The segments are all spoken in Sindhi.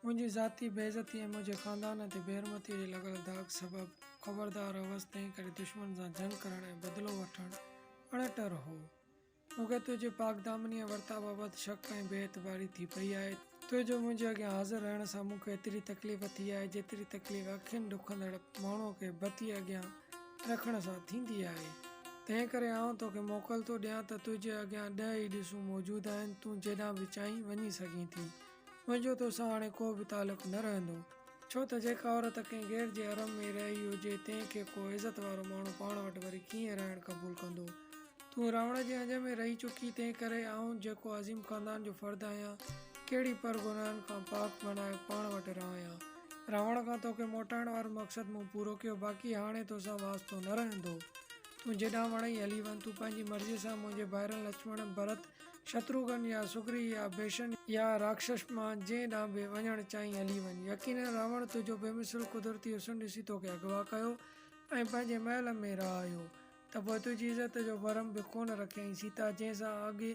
منهنجي ذاتي بي عزتي ۽ منهنجي خاندان تي بي حرمتيء جي لڳل داغ سبب خبردار هوس، تنهن ڪري دشمن سان جنگ ڪرڻ ۽ بدلو وٺڻ اڻٽر هو. مون کي تنهنجي پاڪدامني ۽ ورتاء بابت شڪ ۽ بي اعتباري ٿي پئي آهي. تنهنجو منهنجي اڳيان حاضر رهڻ سان مون کي ايتري تڪليف ٿي آهي، جيتري تڪليف اکين ڏکندڙ ماڻهوء کي بتيء اڳيان رکڻ سان ٿيندي آهي. تنهن ڪري آئون توکي موڪل ٿو ڏيان ته تنهنجي اڳيان ڏهه ئي ڏسون موجود آهن، تون جيڏانهن به چاهين وڃي سگهين ٿي. منهنجو توسان هاڻي ڪو به تعلق نه رهندو. ڇو ته جيڪا عورت ڪنهن غير جي حرم ۾ رهي هجي، تنهن کي ڪو عزت وارو ماڻهو پاڻ وٽ وري ڪيئن رهڻ قبول ڪندو؟ تون راوڻ جي هنج ۾ رهي چڪي، تنهن ڪري آئون جيڪو عظيم خاندان جو فرد آهيان، ڪهڙي پر گناهن کان پاڪ بنائي پاڻ وٽ رهايان؟ راوڻ کان توکي موٽائڻ وارو مقصد مون پورو ڪيو، باقي هاڻي توسان واسطو نه رهندو. تون جيڏانهن وڻئي هلي وڃ، تون پنهنجي مرضيء سان منهنجي ڀائرن لڇمڻ، ڀرت، شتروگهن يا سگري يا ڀيشن يا راڪشس مان جنهن ڏانهن به وڃڻ چاهين هلي وڃ. يقيناً راوڻ تنهنجو بيمثل قدرتي حسن ڏسي توکي اغوا ڪيو ۽ پنهنجي محل ۾ رهايو ته پوء تنهنجي عزت جو ڀرم به ڪونه رکيائين. سيتا جنهن سان اڳي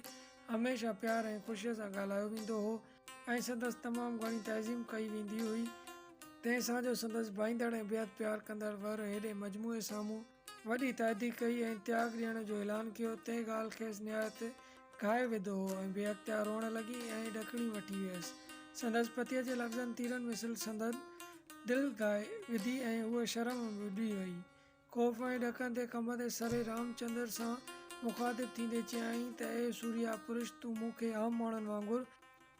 هميشه پيار ۽ خوشيء سان ڳالهايو ويندو هو ۽ سندس تمام گهڻي تعظيم ڪئي ويندي هئي، تنهن سان جو سندس ڀائيندڙ ۽ بيحد پيار ڪندڙ ور هيڏي مجموعي سامهون وڏي تعدي ڪئي ۽ تياڳ ڏيڻ جو اعلان ڪيو، تنهن ڳالهه کيس نهايت گهائي وڌو هو ۽ بي اختيار روئڻ لڳي ۽ ڏڪڻي وٺي ويس. سندس پتيء جي لفظن تيرن مثل سندن دل گهائي وڌي ۽ هوء شرم ۾ ٻڏي وئي. خوف ۽ ڏڪندي ڪنبندي سري رامچندر سان مخاطب ٿيندي چيائين ته اي سوريا پرش! تون مون کي عام ماڻهن وانگر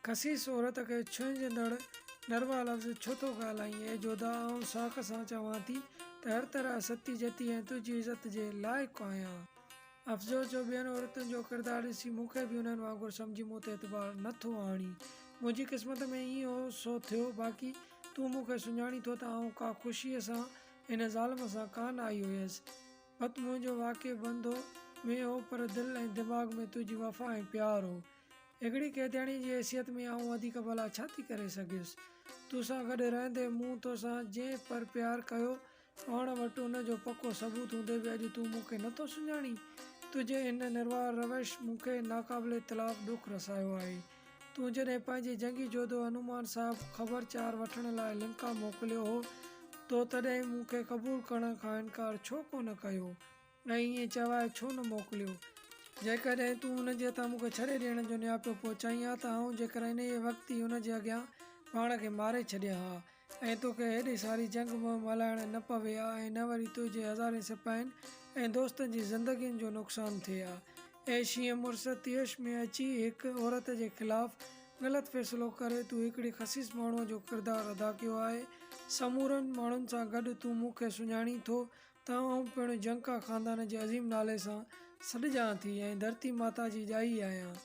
خسيس عورت کي ڇهنجندڙ نروا لفظ ڇو ٿو ڳالهائين؟ اي جوڌا! آئون ساک سان چوان ٿي ته هر طرح ستي جتي ۽ تنهنجي عزت جي لائق آهيان. افسوس جو ٻين عورتن جو ڪردار ڏسي مون کي به انهن وانگر سمجهي مون تي اعتبار نه ٿو آڻين. منهنجي قسمت ۾ ائين هو سو ٿيو، باقي تون مون کي سڃاڻين ٿو ته آئون ڪا خوشيء سان هن ظالم سان ڪانه آئي هيس. بت منهنجو واقعي بندو ۾ هو پر دل ۽ دماغ ۾ تنهنجي وفا ۽ پيار هو. هڪڙي قيدياڻيء جي حيثيت ۾ آئون وڌيڪ ڀلا ڇا ٿي ڪري سگهيس؟ تو سان گڏ رهندي مون تو سان جنهن پر پيار ڪيو، پاڻ وٽ ان جو پڪو ثبوت هوندي به اڄ تون مون کي نٿو سڃاڻين؟ تنهنجي هن نروار روش مون کي ناقابل اطلاف ڏک رسايو آهي. تون جڏهن پنهنجي جنگي جوڌو هنومان صاحب خبر چار وٺڻ لاء لنڪا موڪليو هو، تو تڏهن مون کي قبول ڪرڻ کان انڪار ڇو ڪونه ڪيو؟ ۽ ائين چوائي ڇو نه موڪليو؟ جيڪڏهن تون ان جي هٿان مون کي ڇڏي ڏيڻ جو نياپو پهچائين ها ته آئون جيڪر انهيء وقت ئي ان جي اڳيان پاڻ کي ماري ڇڏيان ها ۽ توکي هيڏي ساري جنگ مهم هلائڻ نه پوي ها ۽ نه وري تنهنجي هزارين سپاهين ۽ دوستن جي زندگين جو نقصان ٿئي ها. اي شينهن مڙس! طيش ۾ اچي هڪ عورت جي خلاف غلط فيصلو ڪري تون هڪڙي خسيس ماڻهوء جو ڪردار ادا ڪيو آهي. سمورن ماڻهن سان گڏ تون مون کي سڃاڻين ٿو ته آئون پڻ جنڪا خاندان جي عظيم نالي سان سڏجان ٿي ۽ ڌرتي ماتا جي ڄائي آهيان.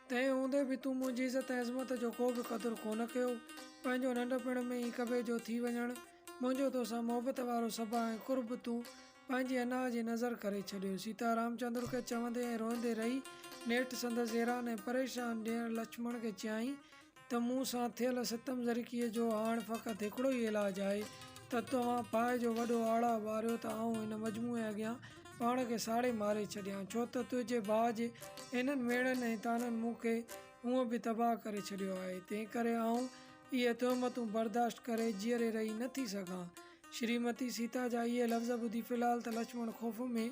تنهن هوندي به تون منهنجي عزت ۽ عظمت جو ڪو به قدر ڪونه ڪيو. پنهنجو ننڍپڻ ۾ ئي ڪٻي جو ٿي وڃڻ، منهنجو توسان محبت وارو سڀاء ۽ قرب تون پنهنجي انا جي نظر ڪري ڇڏيو. سيتا رامچندر کي چوندي ۽ روئندي رهي. نيٺ سندس حيران ۽ پريشان ڏينهڙ لڇمڻ کي چيائين ته مون سان ٿيل ستم ظريقيء جو هاڻ فقط هڪڙو ئي علاج آهي ته توهان باهه جو وڏو آڙاهه ٻاريو ته آئون هن مجموعي اڳيان پاڻ کي ساڙي ماري ڇڏيان، ڇو ته تنهنجي ڀاء جي انهن ميڻن ۽ طعنن مون کي هونء به تباهه ڪري ڇڏيو آهي، تنهنڪري آئون اهي تهمتون برداشت ڪري جيئري رهي نه ٿي سگهان. شريمتي سيتا جا اهي لفظ ٻڌي في الحال ته لڇمڻ خوف ۾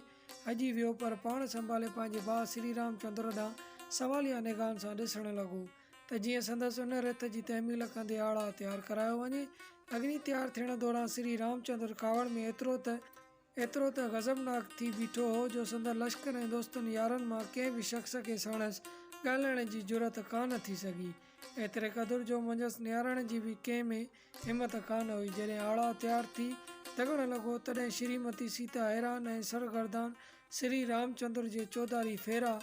هڄي ويو، پر پاڻ سنڀالي پنهنجي ڀاء سري رام چندر ڏانهن سواليه نگاهن سان ڏسڻ لڳو. ته جيئن سندس ان رٿ جي تحميل ڪندي آڙاهه تيار ڪرايو وڃي. اگني تيار ٿيڻ دوران سري رامچندر ڪاوڙ ۾ ايترو ته ايترو ته غضبناڪ ٿي بيٺو هو جو سندس لشڪر ۽ دوستن يارن مان ڪنهن به شخص کي ساڻس ڳالهائڻ جي جرئت ڪانه ٿي سگهي. ايتري قدر جو منجهس نهارڻ جي به ڪنهن ۾ همت ڪانه هئي. جڏهن آڙاهه تيار ٿي تڳڻ لڳو، تڏهن شريمتي سيتا حيران ۽ سرگردان سري رامچندر جي چوڌاري ڦيرا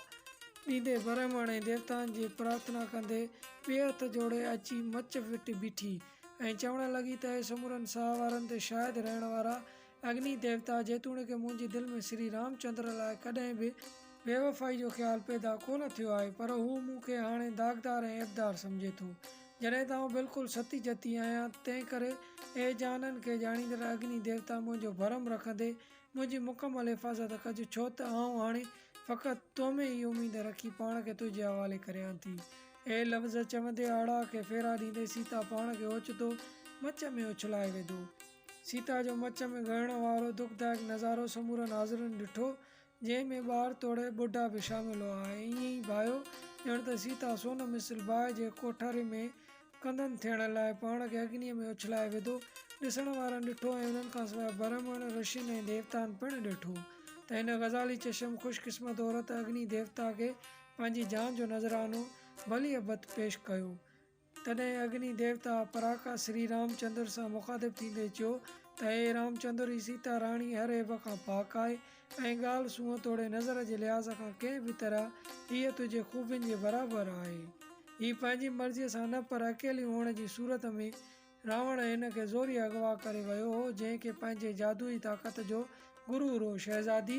ڏيندي برهمڻ ۽ ديوتائن جي پرارٿنا ڪندي ٻئي هٿ جوڙي اچي مچ وٽ بيٺي ۽ چوڻ لڳي ته اي سمورن ساهه وارن تي شاهد رهڻ وارا اگني ديوتا! جيتوڻيڪ منهنجي دل ۾ سري رامچندر لاء ڪڏهن به بيوفائي جو خيال پيدا ڪونه ٿيو آهي پر هو مون کي هاڻي داغدار ۽ عيبدار سمجهي ٿو جڏهن ته آئون بلڪل ستي جتي آهيان تنهن ڪري اي جهانن کي ڄاڻيندڙ اگني ديوتا منهنجو ڀرم رکندي منهنجي مڪمل حفاظت ڪج، ڇو ته آئون هاڻي فقط تو ۾ ئي اميد رکي پاڻ کي تنهنجي حوالي ڪريان ٿي. اهي لفظ چوندي آڙاهه کي ڦيرا ڏيندي سيتا پاڻ کي اوچتو مچ ۾ اڇلائي وڌو. سيتا جو مچ ۾ ڳهڻ وارو دکدائڪ نظارو سمورن حاضرين ڏٺو، جنهن ۾ ٻار توڙي ٻڍا به شامل هئا ۽ ائين ئي ڀانيو ڄڻ ته سيتا سون مثل باهه جي ڪوٺاري ۾ ڪندن ٿيڻ لاء پاڻ کي اگنيء ۾ اڇلائي وڌو. ڏسڻ وارن ڏٺو ۽ انهن کانسواء برهمڻ، رشين ۽ ديوتائن پڻ ڏٺو ته هن غزالي چشم خوش قسمت عورت اگني ديوتا کي پنهنجي جان جو نذرانو ڀليء ڀت پيش ڪيو. تڏهن اگني ديوتا پراڪا سري رام چندر سان مخاطب ٿيندي چيو ته اي رام چندر هي سيتا راڻي هر عيب کان پاڪ آهي ۽ ڳالهه سونهن توڙي نظر جي لحاظ کان ڪنهن به طرح هيء تنهنجي خوبين جي برابر آهي. هي پنهنجي مرضيء سان نه پر اڪيلي هئڻ جي صورت ۾ راوڻ هن کي زوريء اغوا ڪري ويو هو، جنهن کي پنهنجي جادوئي طاقت جو غرور هو. شهزادي،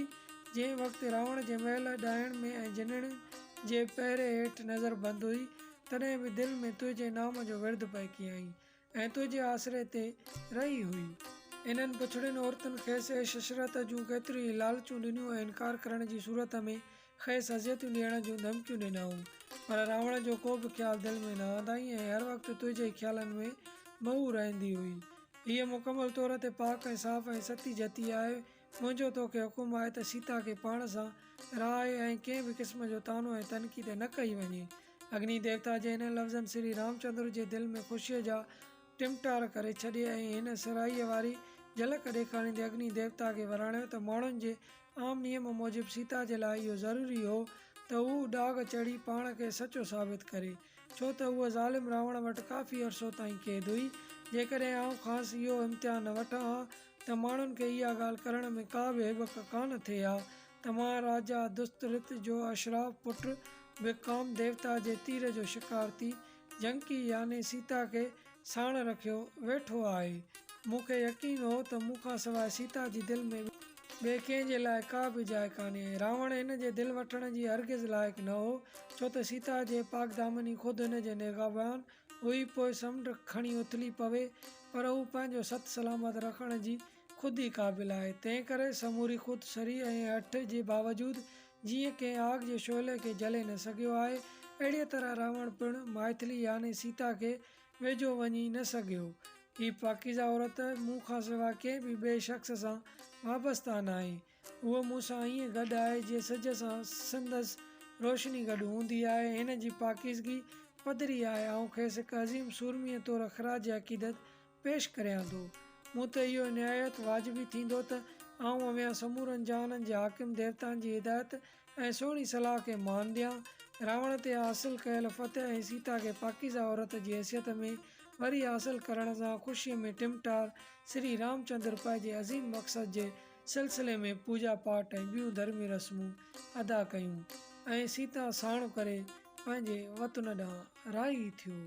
جنهن وقت راوڻ جي محل ڊاهڻ ۾ ۽ جنڙين جي پهري هيٺ نظر بند هئي، تڏهن به دل ۾ تنهنجي نام جو ورد پئي ڪيائين ۽ تنهنجي آسري تي رهي هئي. انهن بڇڙين عورتن کيس عيش عشرت جون ڪيتريون ئي لالچون ڏنيون ۽ انڪار ڪرڻ جي صورت ۾ کيس اذيتون ڏيڻ جون ڌمڪيون ڏنائون، پر راوڻ جو ڪو به خيال دل ۾ نه آندائين ۽ هر وقت تنهنجي ئي خيالن ۾ محو رهندي هئي. هيء مڪمل طور تي پاڪ ۽ صاف ۽ ستي جتي آهي. منهنجو توکي حڪم آهي ته سيتا کي پاڻ سان رهائي ۽ ڪنهن به قسم جو طعنو ۽ تنقيد نه ڪئي وڃي. اگني ديوتا جي انهن لفظن سري رامچندر جي دل ۾ خوشيء جا ٽمٽار ڪري ڇڏي ۽ هن سرهائيء واري جهلڪ ڏيکاريندي اگني ديوتا کي وراڻيو ته ماڻهن جي عام نيم موجب سيتا جي لاء اهو ضروري هو ته هوء ڏاگهه چڙهي پاڻ کي سچو ثابت ڪري، ڇو ته هوء ظالم راوڻ وٽ ڪافي عرصو تائين قيد هئي. جيڪڏهن آئون کانئس اهو امتحان نه وٺان ها ته ماڻهن کي اها ڳالهه ڪرڻ ۾ ڪا به هٻڪ ڪانه ٿئي ها ته مان راجا دسترت جو اشراف پٽ به ڪام ديوتا جي تير جو شڪار ٿي جنڪي يعني سيتا کي ساڻ رکيو ويٺو آهي. مون کي يقين هو ته مون کان سواء سيتا جي دل ۾ ٻئي ڪنهن جي لاء ڪا به جاء ڪانهي ۽ راوڻ هن جي دل وٺڻ جي هرگز لائق نه هو، ڇو ته سيتا جي پاڪدامني خود هن جي نگهبان هئي، پوء سمنڊ کڻي اٿلي پوي، پر هو پنهنجو ست سلامت رکڻ جي خود ئي قابل آهي، تنهن ڪري سموري خود سري ۽ هٺ جي باوجود جيئن ڪنهن آگ جي شعلي کي جهلي نه سگهيو آهي، اهڙيء طرح راوڻ پڻ مائٿلي يعني سيتا کي ويجهو وڃي نه سگهيو. هيء پاڪيزه عورت مون کان سواء ڪنهن به ٻئي شخص سان وابسته ناهي. هوء مون سان ائين گڏ آهي جيئن سج سان سندس روشني گڏ هوندي آهي. هن جي پاڪيزگي پڌري آهي. آئون کيس هڪ عظيم سورميء طور خراج عقيدت پيش ڪريان ٿو. مون تي اهو نهايت واجبي ٿيندو ته آئون اوهيان سمورن جهانن جي حاڪم ديوتائن جي هدايت ۽ سهڻي صلاح کي مان ڏيان. راوڻ تي حاصل ڪيل فتح ۽ سيتا کي پاڪيزه عورت جي حيثيت ۾ وري حاصل ڪرڻ سان خوشيء ۾ ٽمٽار سري رامچندر پنهنجي عظيم مقصد جي سلسلي ۾ پوڄا پاٺ ۽ ٻيون ڌرمي رسمون ادا ڪيون ۽ سيتا ساڻ ڪري پنهنجي وطن ڏانهن راهي ٿيو.